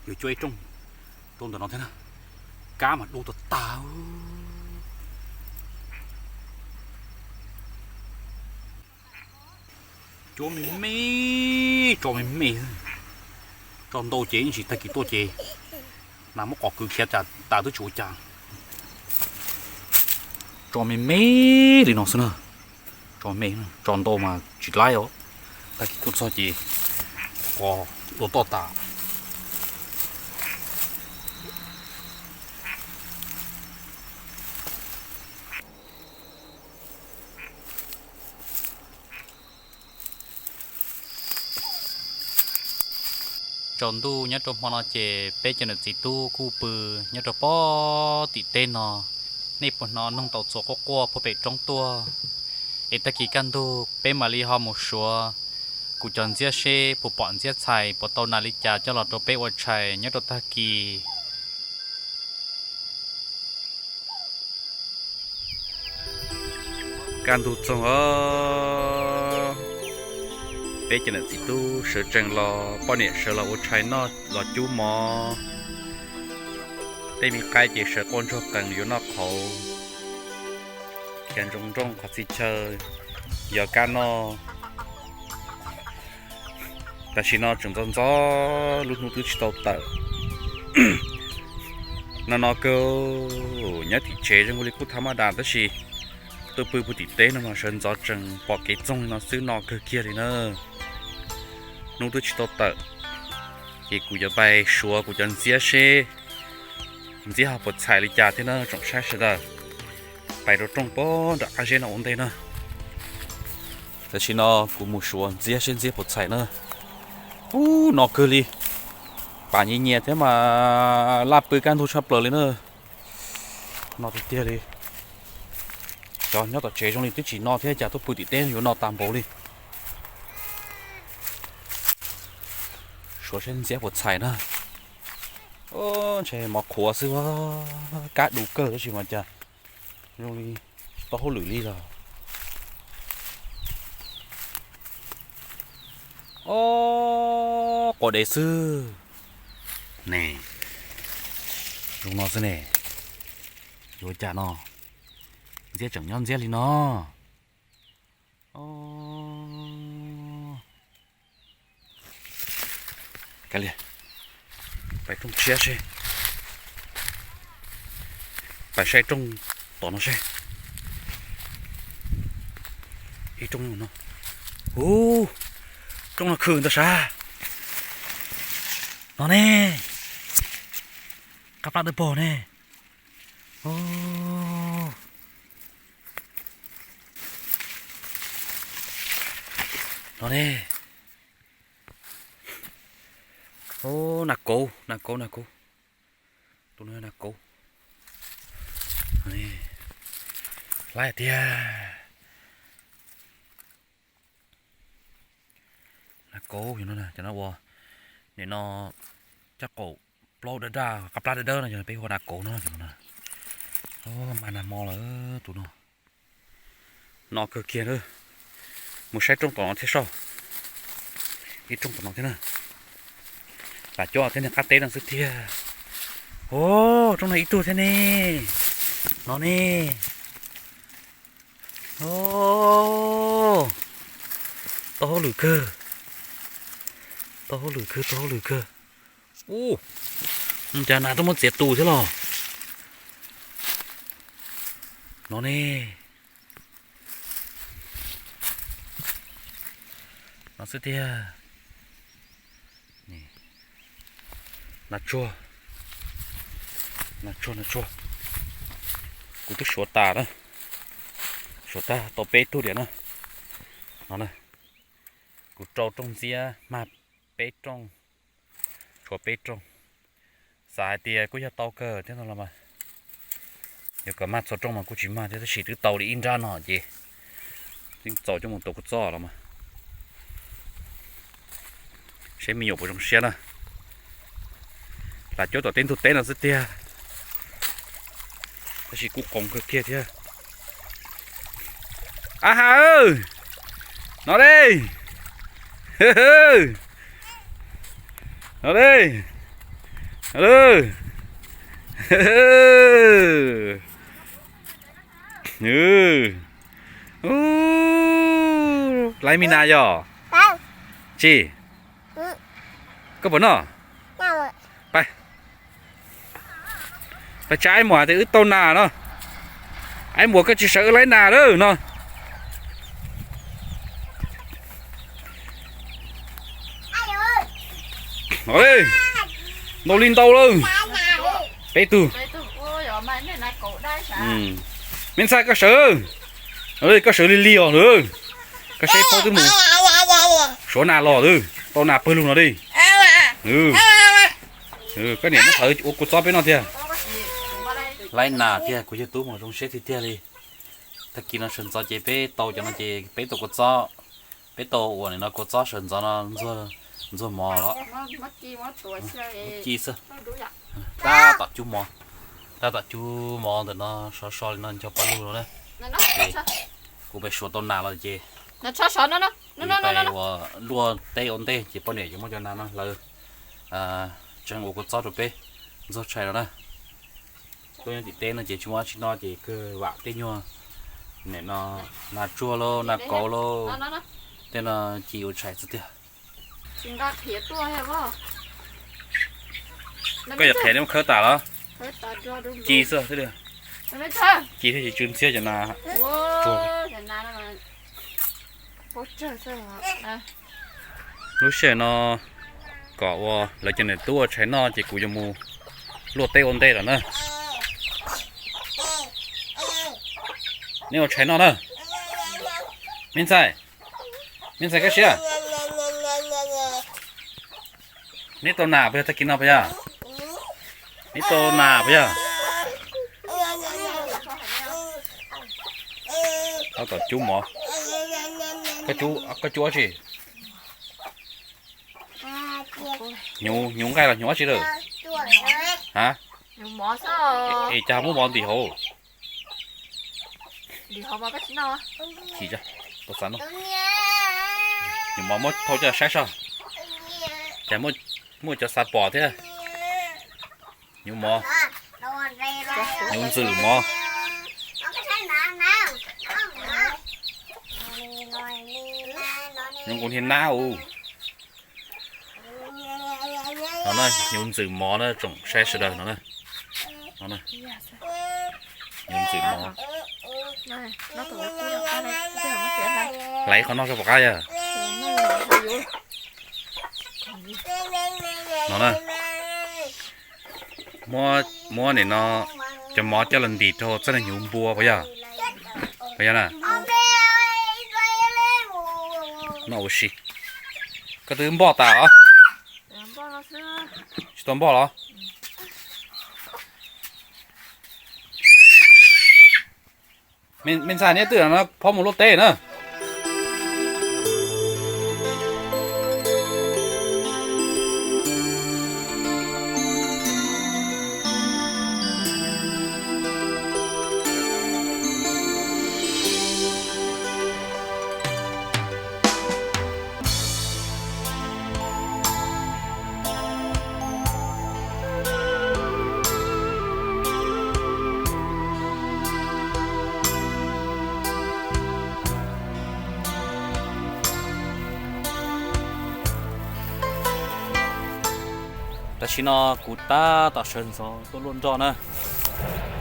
Yus cua ib rooj rau ntawm no thiab na, kab mas dub tag tag. Cua me me, tso me me, tso ntau ces ib ntsis tag kis tuaj ces nas muab qos kwv khiav tas twb tsis ua cas. Tso me me li no xwb na, tso me, tso ntau mas tsis laib os, tag kis tuaj txog ces qos dua toj tas. Tsaus ntuj nyob rau hmo no ces peb cov niam txiv tub kuj pw nyob rau pob tim teb no. Nej puas hnov noog tau txhuam quaj quaj puag pem roob tuaj? Es tag kis kaj ntug peb mam li ho mus suav kuv cov ntxiab seb puas pom ntxiab txhais, puas tau nas li cas coj los rau peb ua tshais nyob rau tag kis. Kaj ntug txoog os, peb cov niam txiv tub sawv tsees los, poj niam sawv los ua tshais noj los cub mov. Tej me qaib ces sawv quaj ntsuag qees yuav noj qhauv, khiav ntsoov nrooj qhov txhia chaw yog kab noj. Tam sim no tseem ntxov ntxov, lub hnub twb tsis tau tawm. No no kawg, nyob tim tsev zoo li kuj tha maj das tab sis tuaj pw puag tim teb no mas sawv ntxov tsees pom kev txoog li no xwb, no kawg kiag li na. Hnub twb tsis tau tawm, ces kuv yuav pais suav kuv cov ntxiab seb ntxiab ho puas txhais li cas thiab na tsoom saib sawv daws. Pais rau rooj puag nram qab zeb no ua ntej na. Tam sim no kuv mus suav ntxiab seb ntxiab puas txhais na. Ub, no kawg li, pam nyias nyias thiab mas laj pw kaj ntug tshaj plaws li na. No tiag tiag li. Cov nyob tom tsev zoo li twb tsis no thiab, cas tuaj pw tim teb yuav no tag npaum li. Suav seb ntxiab puas txhais na. Ntshe mov qhuav xwb, kab du kawg tab sis mas cas zoo li tsis tau hauj lwm li lawm. Ob, quav dev xwb ne. Zoo no xwb ne. Yuav cas no, ntxiab tseem nyob ntxiab li no. Kav liam, pais rooj tshiab seb, pais saib rooj tom no seb. Ib rooj no, ub, rooj no khwm ntag sav. No ne, qab plab dawb paug ne. No ne. Nas kauv, nas kauv, nas kauv. Tus no nas kauv. Laib tiag. Nas kauv, cov no ua, nim no caj qaum plaub dawb daj, qab plab dawb dawb no, peb hu ua nas kauv no. Mas nag hmo lawm tus no. No kawg kiag, mus saib rooj tom no thiab saib. Ib rooj tom no thiab na. Lam cuab thiab niag qab teb no xwb tiag. Ov, rooj no ib tug thiab ne. No ne. Ov, tau hauj lwm kawg. Tau hauj lwm kawg, tau hauj lwm kawg. Ub, cas nas tuaj muab txiav tu thiab los? No ne. No xwb tiag. Nas tsuag, nas tsuag, nas tsuag. Kuv twb suav tas na, suav tag tau peb tug diam na. No na, kuv rau rooj ntxiab mag peb rooj, tshuav peb rooj. Xav hais tias kuj yog tau kawg thiab no los mas, yog kom mag txhua rooj mas kuj tsis mag thiab, tab sis twb tau li ib nrab no ces yeej txaus coj mus tuav kua txob los mas. Seb me nyuam puas zoo siab na. Lam cuab tom tej ntug teb no xwb tiag, tab sis kuj qoos kawg kiag thiab. Aha, no le, no le, Lawv, lawv me nas yog tsis? Koj puas noj? Pais, pais tsa aib muam tias wb tau nas no. Aib muam koj tsis sawv wb laib nas lawm no. Ntau li ntau lawm. Peb tug. Me ntxhais koj sawv, koj sawv lig lig os. Koj saib paub twb mus suav nas los, tau nas pawg lug no li. Koj niam muab thawv ua kua txob peb noj thiab. Laib nas tiag, kuv yawg tub mas zoo siab tiag tiag li. Tag kis no sawv ntxov ces peb tau cov no ces peb tau kua txob, peb tau ua nim no kua txob sawv ntxov no ntxuag mov los. Ci xwb. Tab tom cub mov, tab tom cub mov ntawm no sov so li no nco pa lug no na. Kuv pais suav tau nas los ces pais ua luaj teb ua ntej ces poj niam yuav muab cov nas no hlawv tseev ua kua txob rau peb ntxuag tshais no na. Tuaj nyob tim teb no ces tsis muaj dab tsi noj ces kawg vam tej nyuag nim no nas tsuag lauj nas kauv lauj, tej no ci ua tshais xwb tiag. Koj yuav qhiav li muab khawb tas los? Ci xwb, ci thiaj tsis tsw ntxhiab cov nas tsuag. Lub sij hawm no kom ua lawv cov niam tub ua tshais noj ces kuv yuav mus luaj teb ua ntej lawm na. Neb ua tshais noj na. Me ntxhais, me ntxhais kaj siab. Neb tau nas puas yog tag kis no puas yog? Neb tau nas puas yog? Tab tom cub mov. Koj cub dab tsi? Hnyuv nqaij los hnyuv dab tsi lawm? A, es cas muab mov ntim hauv? Chim, tau xav noj. Hnyuv mov muab thauj coj saib soj, cas muaj cov xav pom thiab. Hnyuv mov, hnyuv ntxwm mov. Hnyuv nkaus niag nab u. No na, hnyuv ntxwm mov na tsoom saib sawv daws no na. No na, hnyuv ntxwm mov. Hlais qhov no rau pom qab yog. No na, muab nim no cov mov coj los ntim rau txoj niag hnyuv npua puas yog? Puas yog na? Noj ua si. Koj twb npoj tas os? Tsis tau npoj los? Me ntxhais, neb twb no phob mus luaj teb na. Tam sim no kuv tab tom sawv ntxov tuaj luaj nroj na.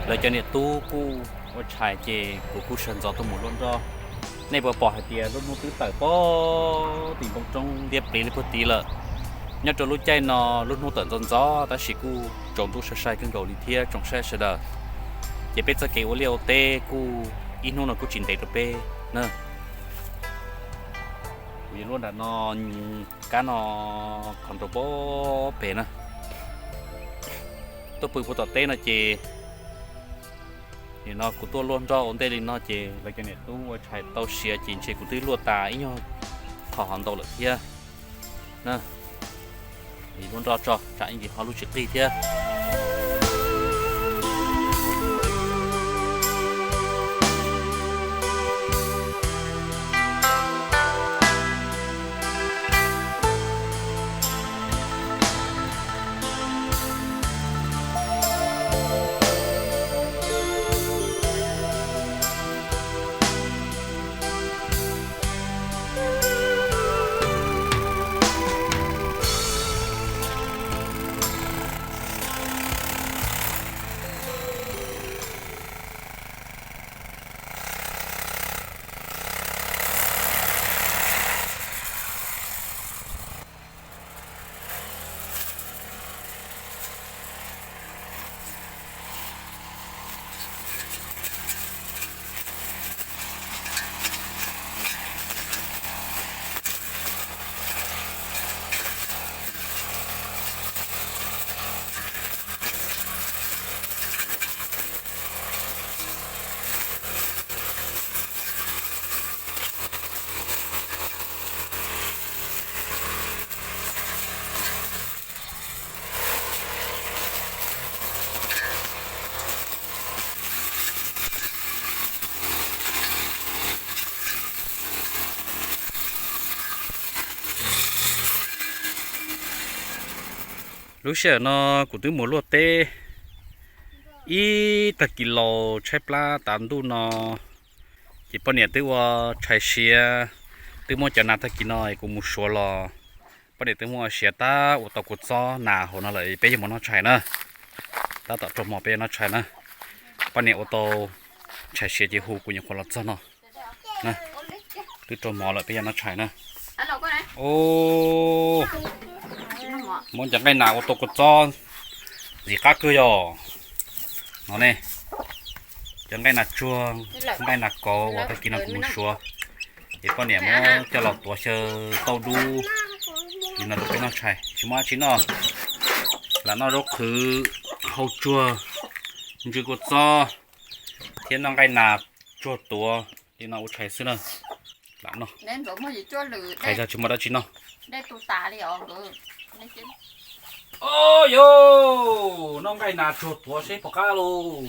Lawv cov niam tub kuj ua tshais ces kuv kuj sawv ntxov tuaj mus luaj nroj. Nej puas pom hais tias lub hnub twb tawm pog tim npoo roob ntiab pliv li puag tid lawm. Nyob rau lub caij no lub hnub tawm ntxov ntxov tab sis kuj tsaus ntuj sai sai kawg nkaus li thiab tsoom saib sawv daws. Ces peb txoj kev ua liaj ua teb kuj ib hnub no kuj tsis ntev rau peb na. Kuv yuav luaj nram no, kab no qhov nrau pog pem na. Tuaj pw puag tom teb no ces nim no kuv tuaj luaj nroj ua ntej li no ces lawv cov niam tub ua tshais tau siav ces ntshe kuv twb luaj tas ib nyuag qho hov ntau lawm thiab na. Luaj nroj tso tsam ib ntsis ho lub tsis qig thiab. Lub sij hawm no kuv twb mus luaj teb ib tag kis laus tshaib plab tas ntuj no, ces poj niam twb ua tshais siav, twb muab cov nas tag kis no kuv mus suav los, poj niam twb muab ua siav tab ua tau kua txob nas hauv no lawm, peb yuav mus noj tshais na. Tab tom raug hmo peb yuav noj tshais na. Poj niam ua tau tshais siav ces hu kuv nyuam qhuav los txog no. Twb raug hmo lawm peb yuav noj tshais na. Muab cov nqaij nas ua tau kua txob ntxim qab kawg yog no ne. Cov nqaij nas tsuag, nqaij nas kauv uas tag kis no kuv mus suav, ces poj niam muab coj los tuav xyaw tauj dub li no rau peb noj tshais, tsis muaj dab tsi noj. Lam noj zaub qhwv, hau tsuag, ntsw kua txob thiab noj nqaij nas tsuag tuav li no ua tshais xwb na. Lam noj, tshais tsis muaj dab tsi noj. Yog noj nqaij nas tsuag tuav seb puas qab lauj.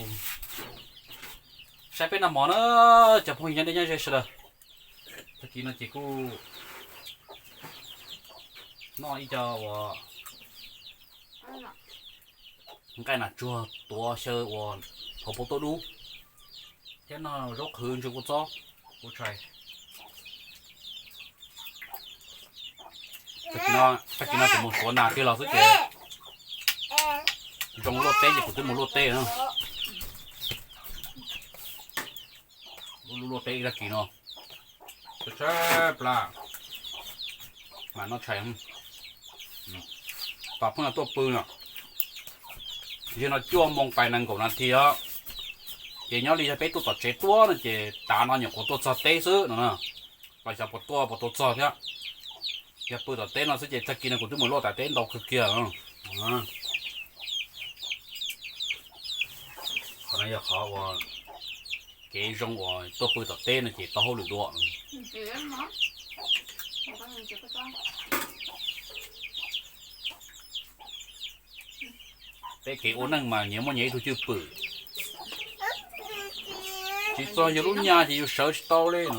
Saib peb noj mov na, cov phooj ywg nyob deb nyob ze sawv daws. Tag kis no ces kuj noj ib co uas nqaij nas tsuag tuav xyaw uas hauv paus tauj dub, thiab noj zaub qhwv ntsw kua txob ua tshais. Tag kis no kuv mus suav nas kiag los xwb ces zoo luaj teb ces kuv twb mus luaj teb na. Luaj teb ib tag kis no, tshaib plab mas noj tshais. Tos phooj ywg tuaj pw no, yog no cuaj moos pais nees nkaum nas this os, ces nyob li yog peb tuaj tom tsev tuaj no ces tav no nyuam qhuav tuaj txog teb xwb no na. Los xyov puas tuaj puas tau txog thiab. Yog pw tom teb no xwb ces tag kis no kuv twb mus luaj tom teb ntau kawg kiag. Qhov no yog qhov uas kev zoo uas tuaj pw tom teb no ces tau hauj lwm dua. Peb kev ua neej mas nyias muaj nyias ib tug cwj pwm, tsis txog yus lub nyaj ces yus sawv tsis tau li no.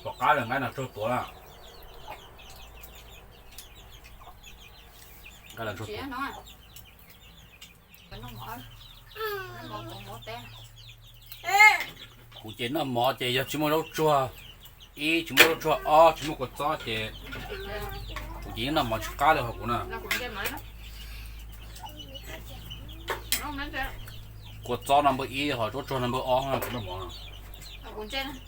Tom qab lawm nqaij no tsuag tuav. Kuv ces noj mov ces yog tsis muaj zaub tsuag, ib tsis muaj zaub tsuag, ob tsis muaj kua txob ces kuv ces yeej noj mov tsis qab li ho kuv na. Kua txob no npawb ib ho zaub tsuag no npawb ob, kuv noj mov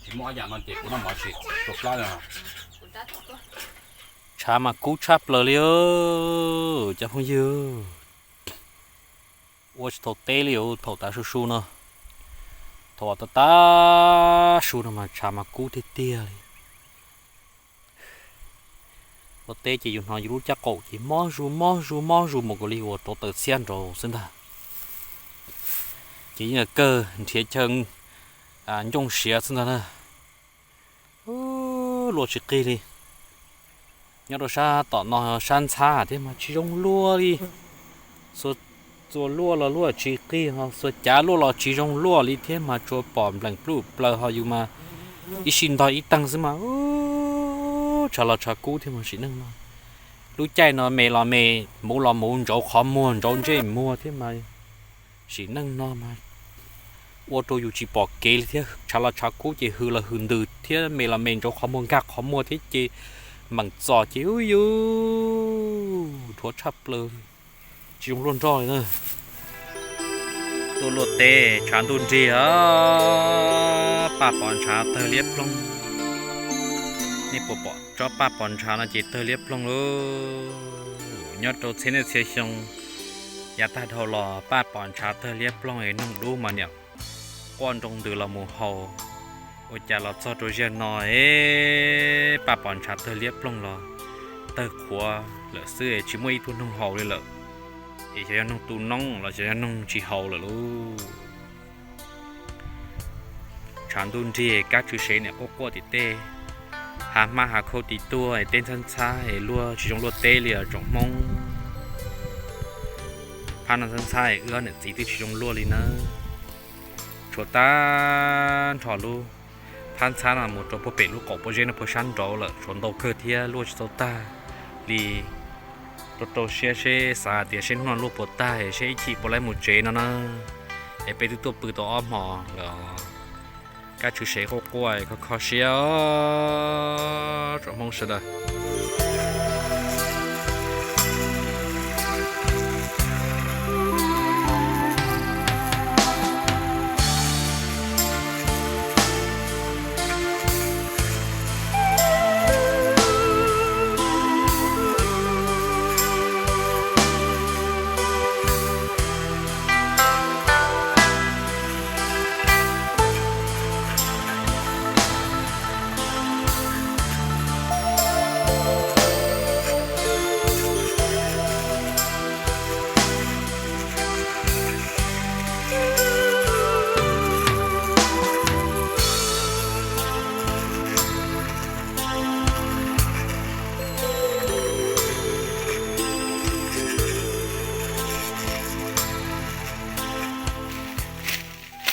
tsis muaj ob yam no ces kuv noj mov tsis tau plab li. Tshav mas kub tshaj plaws li cov phooj ywg. Ua tsis tau teb li thaum tav su su no, thaum uas tav tav su no mas tshav mas kub tiag tiag li. Ua teb ces yus hnov yus lub caj qaum ces mob zus mob zus mob zus mus kom li uas rauv taws txhiab nraud xwb ntag. Ces yeej kawg nrhiav chaw ncooj siav xwb ntag na. Luaj tsis qig li. Nyob rau sab tom no sab ntxhab thiab mas tsis zoo luaj li. Xuas txuas luaj los luaj tsis qig, ho xuas cav luaj los tsis zoo luaj li thiab mas tsuas pom npleem pluj plaws ho yus mas ib sij ntog ib teeg xwb mas tshav los tshav kub thiab mas sim neej no. Lub caij no me los me, muv los muv, ntsauv qhov muag ntsauv ntsej muag thiab mas sim neej no mas ua rau yus tsis pom kev li thiab. Tshav los tshav kub ces hws los hws ntws thiab me los me ntsauv qhov muag nkag qhov muag thiab ces meem txom ces ub yus dhuav tshaj plaws, tsis zoo luaj nroj li na. Tuaj luaj teb tshav ntuj nrig os, paj pos ntshav tawg liab ploog. Nej puas pom tsob paj pos ntshav no ces tawg liab ploog lauj. Nyob rau txhia niaj txhia xyoo, yav tag dhau los paj pos ntshav tawg liab ploog es noog dub mas niam quaj nroo ntws los mus haus. Ua cas los txog rau ziag no es paj pos ntshav tawg liab ploog los tawg qhuav lawm xwb, tsis muaj ib tug noog haus li lawm. Es xyov yog noog tu noob los xyov yog noog tsis haus lawm lauj. Tshav ntuj nrig, kab tsw sev nim quaj quaj tim tej, hav hmab hav khau tim tuaj es teb ntxhab ntxhab es luaj tsis zoo luaj teb li os tsoom Hmoob. Phab no ntxhab ntxhab es wb ob niam txiv twb tsis zoo luaj li nawb. Tshuav tag nrho lub phab ntxhab no mus rau puag pem lub qaum pob zeb no puag sab nraud lawm, tshuav ntau kawg thiab luaj tsis tau tag li. Rau rau siab seb xav tias seb hnub no luaj puas tag es seb ib chim puas laib mus tsev no na. Es peb twb tuaj pw tau ob hmos lawm, kab tsw sev quaj quaj kho kho siab os tsoom Hmoob sawv daws.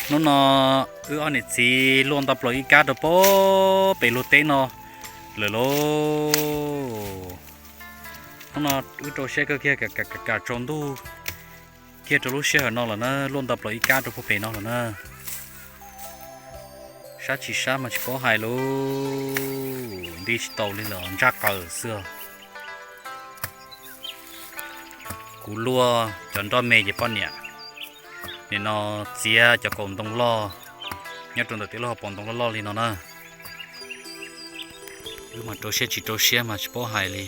Hnub no wb ob niam txiv luaj nto plaws ib kab rau puag pem luag teb no lawm lauj. Hnub no wb rau siab kawg kiag kam tsaus ntuj kiag rau lub sij hawm no lawm na, luaj nto plaws ib kab rau puag pem no lawm na. Sab tsis sab mas tsis paub hais lauj, nti tsis tau li lawm, ntsaj qaws xwb. Kuv luaj cov nroj me ces poj niam nim no txiav cov kaus ntoo loj nyob rau ntawm tij laug hauv paus ntoo loj loj li no na. Wb mas rau siab tsis rau siab mas tsis paub hais li.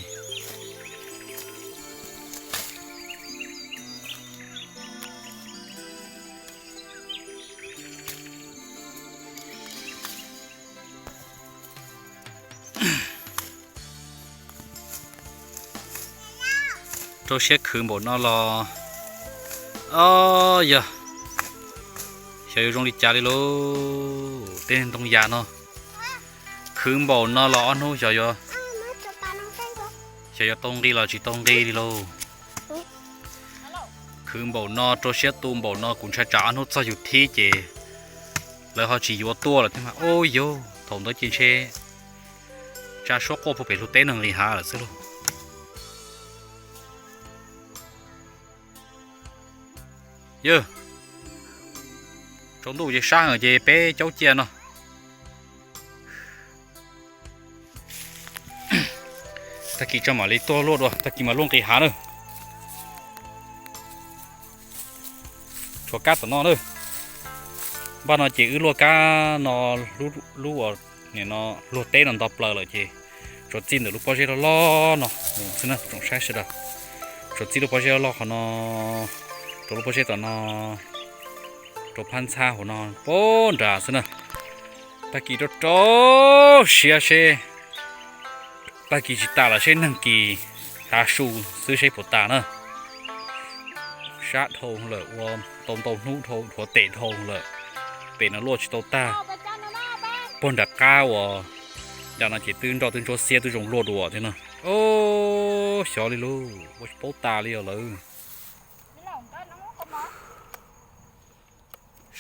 Rau siab khwv npaum no los, o, yog, xyov yuav zoo li cas li lauj. Tej ntoo yas no khwv npaum no los ob hnub xyov yuav, xyov yuav tau nqi los tsis tau nqi li lauj. Khwv npaum no, rau siab tu npaum no, kuv ntshai tsam ob hnub txog yus thib ces lawv ho tsis yuav tuaj lawm thiab mas. Ub yog thaum ntawd ces ntshe tsa suab quaj puag pem luag teb neeg li hav lawm xwb lauj. Yog tsaus ntuj ces sab ces peb caub cia no. Tag kis tso mam li tuaj luaj dua, tag kis mam luaj nqis hav na. Tshuav kab tom no na. Npaj no ces wb luaj kab no, lub uas nim no luag teb no nto plaws lawm ces tsuas txij ntawm lub pob zeb loj loj no mus xwb na tsoom saib sawv daws. Tsuas txij lub pob zeb loj loj qhov no rau lub pob zeb tom no, rau phab ntxhab hauv no puag nrad xwb na. Tag kis rau rau siab seb tag kis tsis tas los seb neeg kis tav su xwb seb puas tas na. Sab dhau lawm, ua tau ntau hnub dhau, dhuav tes dhau lawm. Pem no luaj tsis tau tag. Puag nram qab uas nram no ces twb nroj twb ntsuab xiab twb zoo luaj dua thiab no. Ub, xyov li lauj, ua tsis paub tas li os lawv.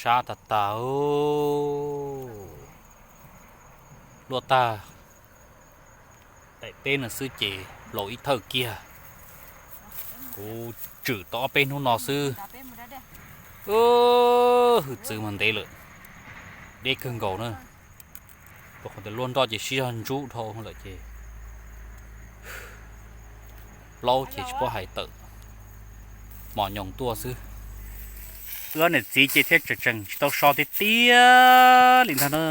Sab tag tag, luaj tag daim teb no xwb ces laus ib thawj kiag. Kuv tswm tau ob peb hnub no xwb. Hwj txwv mas ntev lawm, deb kawg nkaus na. Rau qhov tias luaj nroj ces sib zog ntsub dhau lawm ces plaub ces tsis paub hais tawm, mos nyoos tuaj xwb. Wb ob niam txiv ces thiaj tseem tseem tsis tau so tiag tiag li ntag na.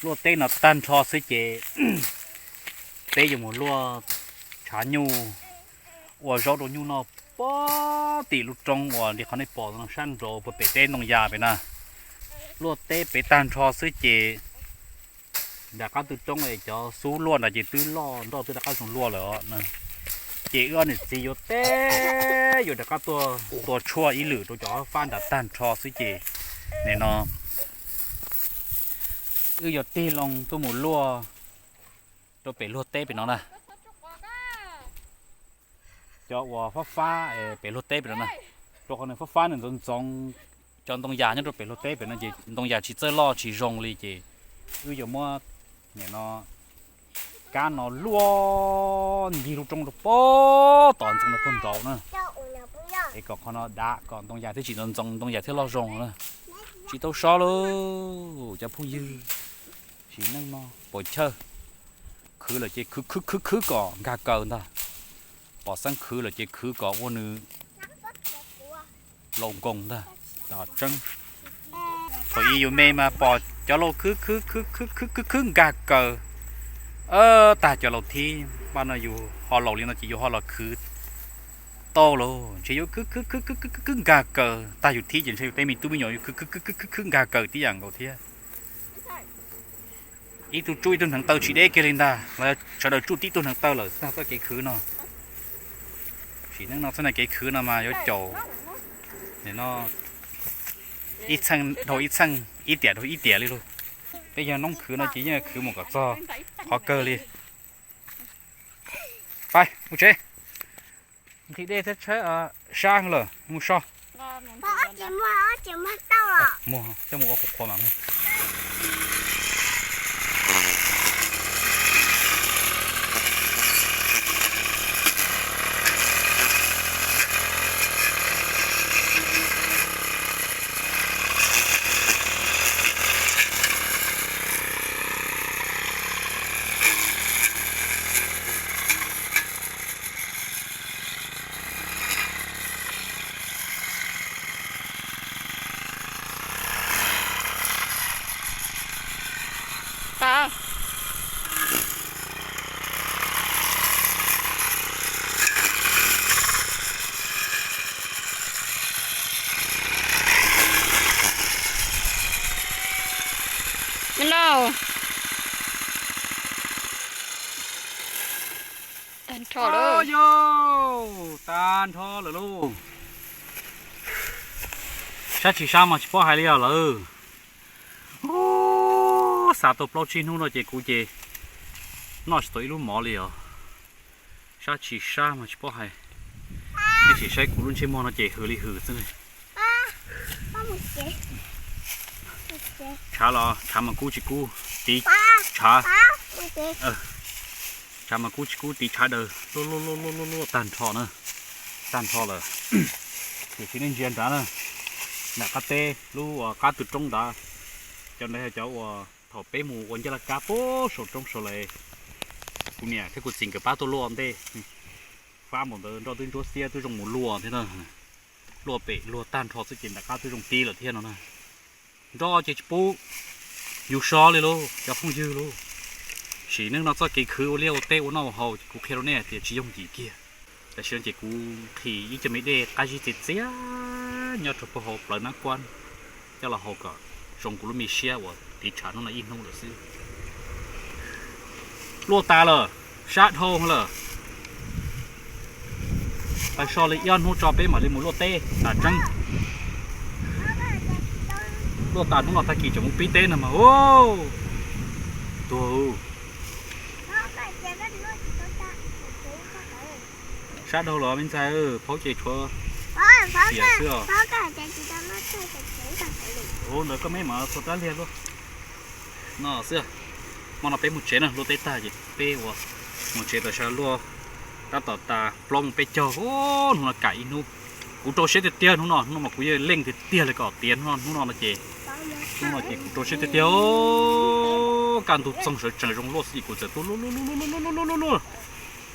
Luaj teb no tag nrho xwb ces peb yuav mus luaj tshav nyuj ua zaub rau nyuj noj puag tim lub roob uas li qhov nej pom no sab nraud puag pem teb ntoo yas pem na. Luaj teb pem tag nrho xwb ces nram qab tw roob cov xub luaj nrad ces twb loj nroj twb rov qab zoo luaj lawm os. Ces wb ob niam txiv yuav teb, yuav rov qab tuaj tua tshuaj ib lwm rau cov fab nram tag nrho xwb ces nim no wb yuav tig loo tuaj mus luaj rau pem luag teb pem no na. Cov uas fab fab pem luag teb pem no na, rau qhov nws fab fab nws ntxoov ntxoov, cov ntoo yas nyob rau pem luag teb pem no ces ntoo yas tsis txawj loj tsis zoo li ces wb yuav muab nim no kab no luaj ncig lub roob rau pem tod ntxeev rau puag nraud na. Es kom qhov no dav kom ntoo yas thiaj tsis ntxoov ntxoov, ntoo yas thiaj loj zoo na. Tsis tau so lauj cov phooj ywg, sim neej no pom chawj, khwv lawm ces khwv khwv khwv khwv kom nkag kaws ntag. Pom xeeb khwv lawm ces khwv kom ua nws laus nkoos ntag. Tseeb, thaum ub yus me mas pom cov laus khwv khwv khwv khwv khwv khwv khwv nkag kaws, tag cov laus thib npaj no yus ho laus li no ces yus ho los khwv tau lauj, ntshe yuav khwv khwv khwv khwv khwv khwv nkag kaws, tag yus thib ces ntshe yus tej me tub me nyuam yuav khwv khwv khwv khwv nkag kaws tib yam nkaus thiab. Ib tug tsuj ib tug hneev taw tsis deb kiag li ntag, los sawv daws tsuj tib tug hneev taw lawm tag txoj kev khwv no. Sim neej no txoj kev khwv no mas yuav caum nim no ib txheej dhau ib txheej, ib tiam dhau ib tiam li lauj. Peb yog noob khwv no ces yeej khwv mus kom txog qhov kawg li. Pais mus tsev, nqhis dej thiab tshawb sab lawm mus so. Muag, coj mus ua qhuav qhuav mas muag. Tag nrho lawm. Yog, tag nrho lawm lauj. Sab tsis sab mas tsis paub hais li os lawm. Ub, xav tau plaub tsib hnub no ces kuv ces noj tsis tau ib lub mov li os. Sab tsis sab mas tsis paub hais. Nej sim saib kuv lub ntsej muag no ces hws li hws xwb li. Tshav los tshav mas kub tsis kub, tiv tshav. Tshav mas kub tsis kub, tiv tshav daws luaj luaj luaj luaj tag nrho na. Tag nrho lawm. Tiam sis nej ntsia nrad na, nram qab teb lub uas qab tw roob nrad, cov ntawd yog cov uas thaum peb mus ua ncaj laj kab puag saum roob saud lawm, kuv niam thiab kuv txiv nkawd pab tuaj luaj ntej. Fab npaum ntawd nroj twb ntsuab xiab twb zoo mus luaj thiab na. Luaj pem luag tag nrho xwb ces nram qab twb zoo tib lawm thiab no na. Nroj ces tsis pub yus so li lauj cov phooj ywg lauj. Sim neej no txoj kev khwv ua liaj ua teb ua noj ua haus ces kuv qhia rau nej tias tsis yooj yim kiag. Tam sim no ces kuv nqhis ib co me dej qab zib txias txias nyob rau puag hauv plawv nab kuab coj los haus kom zoo kuv lub me siab uas tiv tshav hnub no ib hnub lawm xwb. Luaj tas lawm, sab dhau lawm. Pais so li ib ob hnub tso peb mam li mus luaj teb tas tseeb. Luaj tas hnub no tag kis tseem mus pib teb no mas. Tuag. Sab dhau los me ntxhais, phaub ces tshuav xiam xwb os. Ntawd koj me mas txog rab liag luaj. No xwb, hmo no peb mus tsev na, luaj teb tag ces peb ua mus tsev tam sim luaj tab tom tas plaub mus peb caug. Hnub no kam ib hnub, kuv rau siab tiag tiag hnub no, hnub no mas kuv yeej leej tiag tiag li kom tiav hnub no, hnub no no ces, hnub no ces kuv rau siab tiag tiag. Kaj ntug txoog sawv tsees zoo luaj xwb ces kuv txawm tuaj luaj luaj luaj luaj luaj luaj luaj.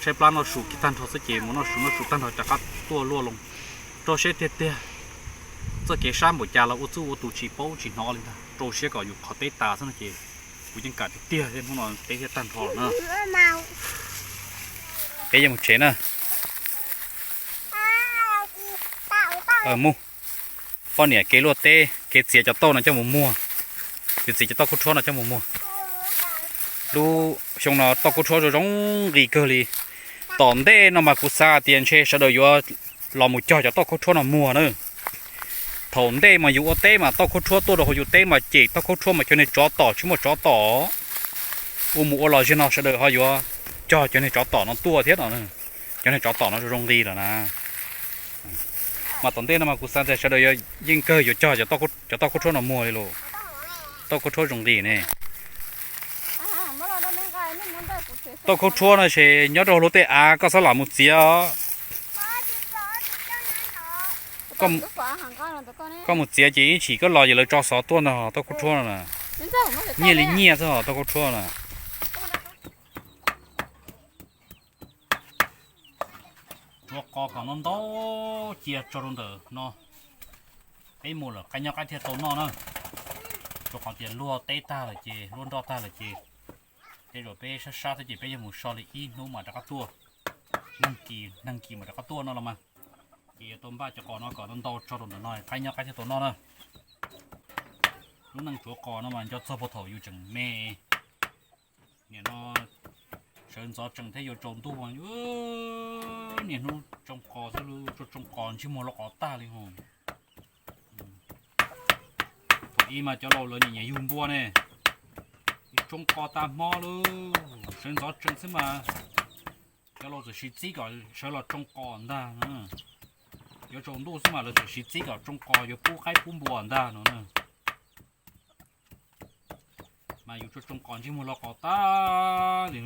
Tshaib plab noj su kiag tag nrho xwb ces mus noj su noj su tag nrho rov qab tuaj luaj loo. Rau siab tiag tiag, txoj kev sab npaum cas los ua txuj ua tus tsis paub tsis hnov li ntag, rau siab kom yus qhov teb tas xwb no ces kuv yeej kam tiag tiag thiab, hnub no teb thiaj tag nrho na. Peb yuav mus tsev na. Mus, poj niam kev luaj teb kev txiav cov tauj no coj mus muag. Kuv txiav cov tauj khaub rhuab no coj mus muag. Lub xyoo no tauj khaub rhuab zoo zoo nqis kawg li. Tom ntej no mas kuv xav tias ntshe sawv daws yuav los mus cog cov tauj khaub rhuab no muag na. Thaum ntej mas yus ua teb mas tauj khaub rhuab tuaj rau hauv yus teb mas cem tauj khaub rhuab mas cov niag tsov tom tsis muaj tsov tom. Ua mus ua los zaum no sawv daws ho yuav cog cov niag tsov tom no tuaj thiab no. Cov niag tsov tom no zoo zoo nqis lawm na. Mas tom ntej no mas kuv xav tias sawv daws yeej kawg yuav cog cov tauj khaub rhuab no muag li lauj. Tauj khaub rhuab zoo nqis ne. Tauj khaub rhuab no ces nyob rau hauv lub tej av, koj txhob lam mus txiav. Koj mus txiav ces ib chim koj los ces lawv tso xov tuaj ntag tauj khaub rhuab no na. Nyiaj li nyiaj xwb os tauj khaub rhuab na. Tsuav qos kom ntau ntau cia tso rau ntawm no. Peb mus lawm qaib nyob qaib thiaj tau noj na. Rau qhov tias luag teb tag lawm ces luag nroj tag lawm ces tej zaum peb sab sab thiab ces peb yuav mus so li ib hnub mas rov qab tuaj. Neeg kis neeg kis mas rov qab tuaj no los mas. Ces yuav tau npaj cov qos no kom ntau ntau tso rau ntawm no qaib nyob qaib thiaj tau noj na. Lub neej tsuav qos no mas nco txog puag thaum yus tseem me. Nim no sawv ntxov tsees thiab yuav tsaus ntuj mas niaj hnub tsoo qos xwb, tsoo qos ntsej muag loj qos tag li hos. Thaum ub mas cov laus lawv nyiam nyiam yug npua ne, tsoo qos tag hmo lawm, sawv ntxov tsees xwb mas cov laus txawm siv txib kom sawv los tsoo qos ntag. Yuav tsaus ntuj xwb mas lawv txawm siv txib kom tsoo qos yuav pub qaib pub npua ntag no na. Mas yus tsoo tsoo qos ntsej muag loj qos tag li.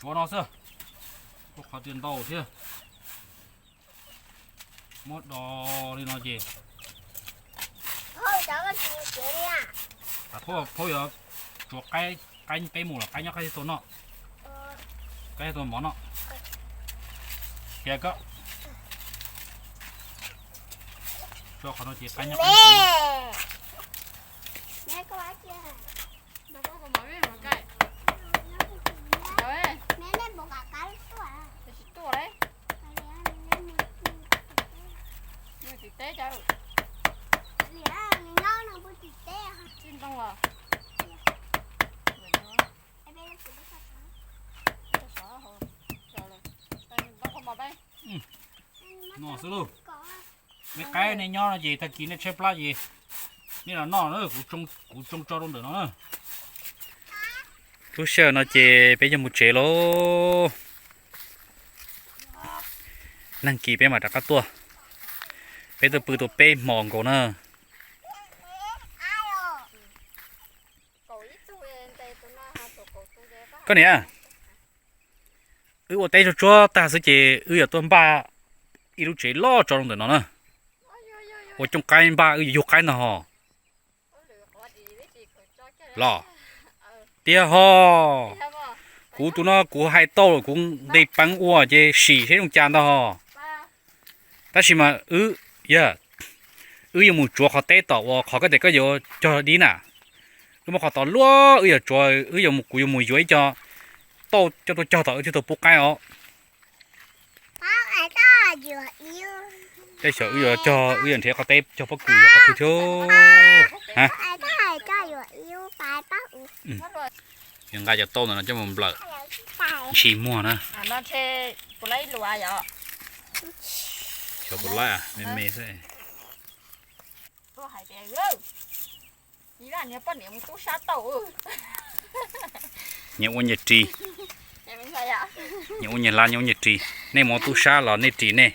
Tsuav no xwb, rau qhov tias ntau thiab. Muab do li no ces phaub yuav tsuav qaib, peb mus los qaib nyob qaib thiaj tau noj, qaib thiaj tau mov noj. Tias koj tso qhov no ces qaib nyob qaib thiaj tau noj. No xwb lauj. Nej qaib nej nyob no ces tag kis nej tshaib plab ces nej los noj, kuv tsoo tso rau ntawm no na. Lub sij hawm no ces peb yuav mus tsev lauj. Neeg kis peb mam rov qab tuaj. Peb tuaj pw tau peb hmos nkaus na. Koj niam, wb ua teb tsuag tsuag tag xwb ces wb yuav tuaj npaj ib lub tsev loj tso rau ntawm no na. Ua cooj qaib npaj wb yuav yug qaib ntag hos. Los, tiag hos. Kuv tus no kuv hais tau lawm, kuv nqis peev ua ces sim seb zoo cas ntag hos. Tab sis mas wb, yog wb yuav mus tsuav qhov teb tom uas qhov koj tias koj yuav cog dib na. Wb muab qhov tod luaj wb yuav tsuav, wb yuav, kuv yuav mus yuav ib co tauj coj tuaj cog tom wb thiaj tau pub qaib os. Tej xyov wb yuav cog, wb yuav nrhiav qhov teb cog pob kws yuav qhov twg thiab. Yuav nqa cov tauj ntawm no coj mus nplawm, ntsis muag na. Xyov puas laib, me me xwb. Nyias ua nyias ris, nyias ua nyias hlab, nyias ua nyias ris. Nej mus tub sab los nej ris nej.